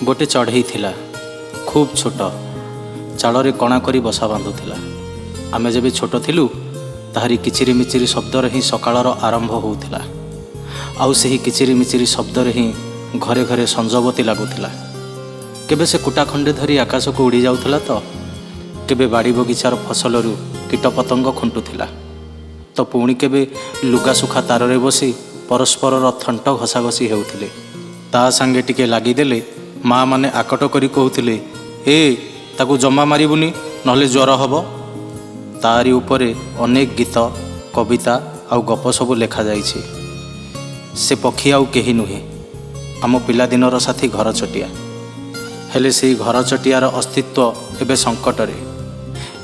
ଗୋଟେ ଚଢ଼େଇ ଥିଲା, ଖୁବ୍ ଛୋଟ, ଚାଳରେ କଣା କରି ବସା ବାନ୍ଧୁଥିଲା। ଆମେ ଯେବେ ଛୋଟ ଥିଲୁ, ତାହାରି କିଚିରି ମିଚିରି ଶବ୍ଦରେ ହିଁ ସକାଳର ଆରମ୍ଭ ହେଉଥିଲା ଆଉ ସେହି କିଚିରି ମିଚିରି ଶବ୍ଦରେ ହିଁ ଘରେ ଘରେ ସଞ୍ଜବତୀ ଲାଗୁଥିଲା। କେବେ ସେ କୁଟା ଖଣ୍ଡେ ଧରି ଆକାଶକୁ ଉଡ଼ି ଯାଉଥିଲା ତ କେବେ ବାଡ଼ି ବଗିଚାର ଫସଲରୁ କୀଟପତଙ୍ଗ ଖୁଣ୍ଟୁଥିଲା ତ ପୁଣି କେବେ ଲୁଗା ଶୁଖା ତାରରେ ବସି ପରସ୍ପରର ଥଣ୍ଟ ଘଷାଘଷି ହେଉଥିଲେ। ତା ସାଙ୍ଗେ ଟିକେ ଲାଗିଦେଲେ ମା ମାନେ ଆକଟ କରି କହୁଥିଲେ, "ଏ, ତାକୁ ଜମା ମାରିବୁନି, ନହେଲେ ଜ୍ୱର ହେବ।" ତାରି ଉପରେ ଅନେକ ଗୀତ, କବିତା ଆଉ ଗପ ସବୁ ଲେଖାଯାଇଛି। ସେ ପକ୍ଷୀ ଆଉ କେହି ନୁହେଁ, ଆମ ପିଲାଦିନର ସାଥୀ ଘରଚଟିଆ। ହେଲେ ସେଇ ଘରଚଟିଆର ଅସ୍ତିତ୍ୱ ଏବେ ସଙ୍କଟରେ।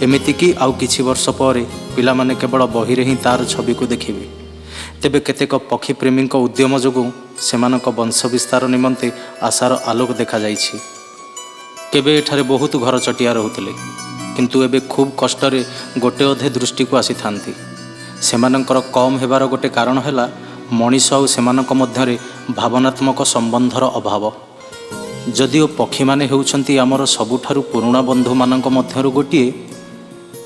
ଏମିତିକି ଆଉ କିଛି ବର୍ଷ ପରେ ପିଲାମାନେ କେବଳ ବହିରେ ହିଁ ତାର ଛବିକୁ ଦେଖିବେ। ତେବେ କେତେକ ପକ୍ଷୀପ୍ରେମୀଙ୍କ ଉଦ୍ୟମ ଯୋଗୁଁ ସେମାନଙ୍କ ବଂଶ ବିସ୍ତାର ନିମନ୍ତେ ଆଶାର ଆଲୋକ ଦେଖାଯାଇଛି। କେବେ ଏଠାରେ ବହୁତ ଘରଚଟିଆ ରହୁଥିଲେ, କିନ୍ତୁ ଏବେ ଖୁବ୍ କଷ୍ଟରେ ଗୋଟେ ଅଧେ ଦୃଷ୍ଟିକୁ ଆସିଥାନ୍ତି। ସେମାନଙ୍କର କମ୍ ହେବାର ଗୋଟେ କାରଣ ହେଲା ମଣିଷ ଆଉ ସେମାନଙ୍କ ମଧ୍ୟରେ ଭାବନାତ୍ମକ ସମ୍ବନ୍ଧର ଅଭାବ। ଯଦିଓ ପକ୍ଷୀମାନେ ହେଉଛନ୍ତି ଆମର ସବୁଠାରୁ ପୁରୁଣା ବନ୍ଧୁମାନଙ୍କ ମଧ୍ୟରୁ ଗୋଟିଏ,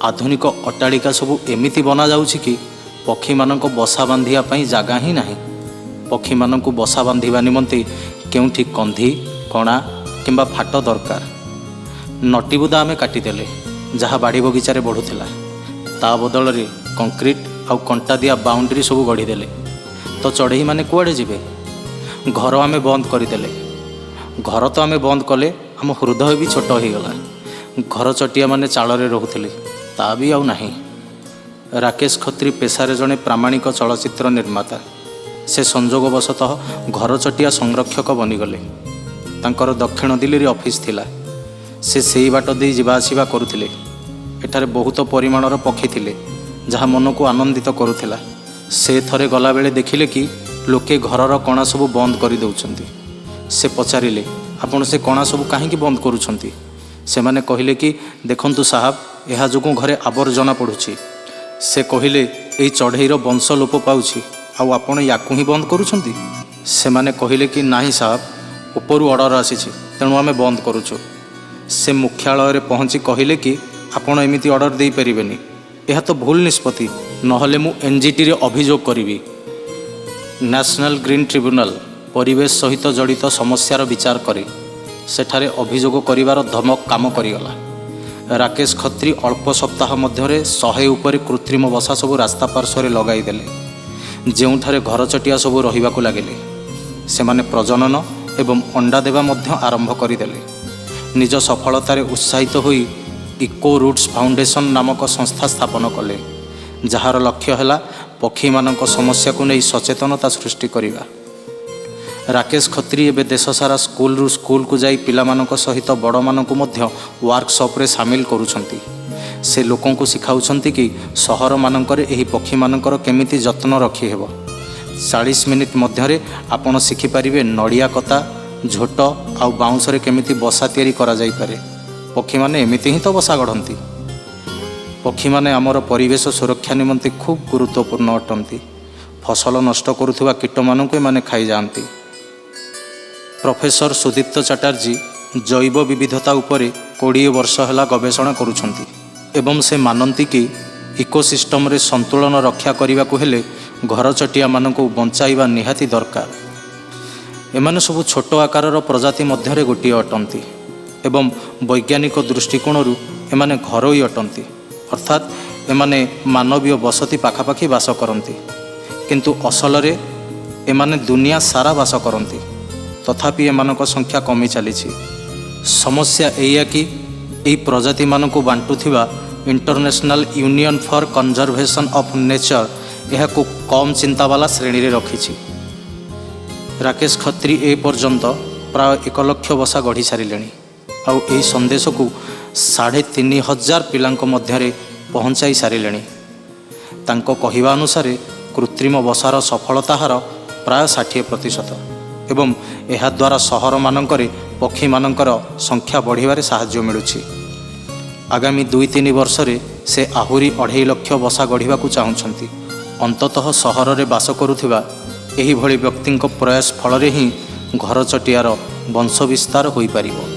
ଆଧୁନିକ ଅଟ୍ଟାଳିକା ସବୁ ଏମିତି ବନାଯାଉଛି କି ପକ୍ଷୀମାନଙ୍କ ବସା ବାନ୍ଧିବା ପାଇଁ ଜାଗା ହିଁ ନାହିଁ। ପକ୍ଷୀମାନଙ୍କୁ ବସା ବାନ୍ଧିବା ନିମନ୍ତେ କେଉଁଠି କନ୍ଧି, କଣା କିମ୍ବା ଫାଟ ଦରକାର। ନଟିବୁଦା ଆମେ କାଟିଦେଲେ, ଯାହା ବାଡ଼ି ବଗିଚାରେ ବଢ଼ୁଥିଲା। ତା ବଦଳରେ କଂକ୍ରିଟ ଆଉ କଣ୍ଟା ଦିଆ ବାଉଣ୍ଡ୍ରି ସବୁ ଗଢ଼ିଦେଲେ, ତ ଚଢ଼େଇମାନେ କୁଆଡ଼େ ଯିବେ? ଘର ଆମେ ବନ୍ଦ କରିଦେଲେ। ଘର ତ ଆମେ ବନ୍ଦ କଲେ, ଆମ ହୃଦୟ ବି ଛୋଟ ହୋଇଗଲା। ଘର ଚଟିଆମାନେ ଚାଳରେ ରହୁଥିଲେ, ତା ବି ଆଉ ନାହିଁ। ରାକେଶ ଖତ୍ରୀ ପେଶାରେ ଜଣେ ପ୍ରାମାଣିକ ଚଳଚ୍ଚିତ୍ର ନିର୍ମାତା। ସେ ସଂଯୋଗବଶତଃ ଘରଚଟିଆ ସଂରକ୍ଷକ ବନିଗଲେ। ତାଙ୍କର ଦକ୍ଷିଣ ଦିଲ୍ଲୀରେ ଅଫିସ୍ ଥିଲା। ସେ ସେଇ ବାଟ ଦେଇ ଯିବା ଆସିବା କରୁଥିଲେ। ଏଠାରେ ବହୁତ ପରିମାଣର ପକ୍ଷୀ ଥିଲେ, ଯାହା ମନକୁ ଆନନ୍ଦିତ କରୁଥିଲା। ସେ ଥରେ ଗଲାବେଳେ ଦେଖିଲେ କି ଲୋକେ ଘରର କଣା ସବୁ ବନ୍ଦ କରିଦେଉଛନ୍ତି। ସେ ପଚାରିଲେ, "ଆପଣ ସେ କଣା ସବୁ କାହିଁକି ବନ୍ଦ କରୁଛନ୍ତି?" ସେମାନେ କହିଲେ କି, "ଦେଖନ୍ତୁ ସାହାବ, ଏହା ଯୋଗୁଁ ଘରେ ଆବର୍ଜନା ପଡ଼ୁଛି।" ସେ କହିଲେ, "ଏଇ ଚଢ଼େଇର ବଂଶ ଲୋପ ପାଉଛି ଆଉ ଆପଣ ୟାକୁ ହିଁ ବନ୍ଦ କରୁଛନ୍ତି?" ସେମାନେ କହିଲେ କି, "ନାହିଁ ସାହାବ, ଉପରୁ ଅର୍ଡ଼ର ଆସିଛି, ତେଣୁ ଆମେ ବନ୍ଦ କରୁଛୁ।" ସେ ମୁଖ୍ୟାଳୟରେ ପହଞ୍ଚି କହିଲେ କି, "ଆପଣ ଏମିତି ଅର୍ଡ଼ର ଦେଇପାରିବେନି, ଏହା ତ ଭୁଲ ନିଷ୍ପତ୍ତି, ନହେଲେ ମୁଁ ଏନ୍ଜିଟିରେ ଅଭିଯୋଗ କରିବି।" ନ୍ୟାସନାଲ୍ ଗ୍ରୀନ୍ ଟ୍ରିବ୍ୟୁନାଲ ପରିବେଶ ସହିତ ଜଡ଼ିତ ସମସ୍ୟାର ବିଚାର କରେ। ସେଠାରେ ଅଭିଯୋଗ କରିବାର ଧମକ କାମ କରିଗଲା। ରାକେଶ ଖତ୍ରୀ ଅଳ୍ପ ସପ୍ତାହ ମଧ୍ୟରେ 100 ଉପରେ କୃତ୍ରିମ ବସା ସବୁ ରାସ୍ତା ପାର୍ଶ୍ୱରେ ଲଗାଇଦେଲେ, ଯେଉଁଠାରେ ଘରଚଟିଆ ସବୁ ରହିବାକୁ ଲାଗିଲେ। ସେମାନେ ପ୍ରଜନନ ଏବଂ ଅଣ୍ଡା ଦେବା ମଧ୍ୟ ଆରମ୍ଭ କରିଦେଲେ। ନିଜ ସଫଳତାରେ ଉତ୍ସାହିତ ହୋଇ ଇକୋ ରୁଟ୍ସ ଫାଉଣ୍ଡେସନ୍ ନାମକ ସଂସ୍ଥା ସ୍ଥାପନ କଲେ, ଯାହାର ଲକ୍ଷ୍ୟ ହେଲା ପକ୍ଷୀମାନଙ୍କ ସମସ୍ୟାକୁ ନେଇ ସଚେତନତା ସୃଷ୍ଟି କରିବା। ରାକେଶ ଖତ୍ରୀ ଏବେ ଦେଶସାରା ସ୍କୁଲରୁ ସ୍କୁଲକୁ ଯାଇ ପିଲାମାନଙ୍କ ସହିତ ବଡ଼ମାନଙ୍କୁ ମଧ୍ୟ ୱାର୍କସପ୍ରେ ସାମିଲ କରୁଛନ୍ତି। ସେ ଲୋକଙ୍କୁ ଶିଖାଉଛନ୍ତି କି ସହରମାନଙ୍କରେ ଏହି ପକ୍ଷୀମାନଙ୍କର କେମିତି ଯତ୍ନ ରଖିହେବ। 40 ମିନିଟ୍ ମଧ୍ୟରେ ଆପଣ ଶିଖିପାରିବେ ନଡ଼ିଆ କତା, ଝୋଟ ଆଉ ବାଉଁଶରେ କେମିତି ବସା ତିଆରି କରାଯାଇପାରେ। ପକ୍ଷୀମାନେ ଏମିତି ହିଁ ତ ବସା ଗଢ଼ନ୍ତି। ପକ୍ଷୀମାନେ ଆମର ପରିବେଶ ସୁରକ୍ଷା ନିମନ୍ତେ ଖୁବ୍ ଗୁରୁତ୍ୱପୂର୍ଣ୍ଣ ଅଟନ୍ତି। ଫସଲ ନଷ୍ଟ କରୁଥିବା କୀଟମାନଙ୍କୁ ଏମାନେ ଖାଇଯାଆନ୍ତି। ପ୍ରଫେସର ସୁଦୀପ୍ତ ଚାଟାର୍ଜୀ ଜୈବ ବିବିଧତା ଉପରେ 20 ବର୍ଷ ହେଲା ଗବେଷଣା କରୁଛନ୍ତି ଏବଂ ସେ ମାନନ୍ତି କି ଇକୋସିଷ୍ଟମରେ ସନ୍ତୁଳନ ରକ୍ଷା କରିବାକୁ ହେଲେ ଘରଚଟିଆମାନଙ୍କୁ ବଞ୍ଚାଇବା ନିହାତି ଦରକାର। ଏମାନେ ସବୁ ଛୋଟ ଆକାରର ପ୍ରଜାତି ମଧ୍ୟରେ ଗୋଟିଏ ଅଟନ୍ତି ଏବଂ ବୈଜ୍ଞାନିକ ଦୃଷ୍ଟିକୋଣରୁ ଏମାନେ ଘରୋଇ ଅଟନ୍ତି, ଅର୍ଥାତ୍ ଏମାନେ ମାନବୀୟ ବସତି ପାଖାପାଖି ବାସ କରନ୍ତି। କିନ୍ତୁ ଅସଲରେ ଏମାନେ ଦୁନିଆ ସାରା ବାସ କରନ୍ତି। ତଥାପି ଏମାନଙ୍କ ସଂଖ୍ୟା କମି ଚାଲିଛି। ସମସ୍ୟା ଏଇଆ କି ଏହି ପ୍ରଜାତିମାନଙ୍କୁ ବାଣ୍ଟୁଥିବା International Union for Conservation of Nature ଏହାକୁ କମ୍ ଚିନ୍ତାବାଲା ଶ୍ରେଣୀରେ ରଖିଛି। ରାକେଶ ଖତ୍ରୀ ଏ ପର୍ଯ୍ୟନ୍ତ ପ୍ରାୟ 1 ଲକ୍ଷ ବସା ଗଢ଼ି ସାରିଲେଣି ଆଉ ଏହି ସନ୍ଦେଶକୁ 3500 ପିଲାଙ୍କ ମଧ୍ୟରେ ପହଞ୍ଚାଇ ସାରିଲେଣି। ତାଙ୍କ କହିବା ଅନୁସାରେ କୃତ୍ରିମ ବସାର ସଫଳତା ହାର ପ୍ରାୟ 60% ଏବଂ ଏହାଦ୍ୱାରା ସହରମାନଙ୍କରେ ପକ୍ଷୀମାନଙ୍କର ସଂଖ୍ୟା ବଢ଼ିବାରେ ସାହାଯ୍ୟ ମିଳୁଛି। ଆଗାମୀ 2-3 ବର୍ଷରେ ସେ ଆହୁରି 2.5 ଲକ୍ଷ ବସା ଗଢ଼ିବାକୁ ଚାହୁଁଛନ୍ତି। ଅନ୍ତତଃ ସହରରେ ବାସ କରୁଥିବା ଏହିଭଳି ବ୍ୟକ୍ତିଙ୍କ ପ୍ରୟାସ ଫଳରେ ହିଁ ଘରଚଟିଆର ବଂଶ ବିସ୍ତାର ହୋଇପାରିବ।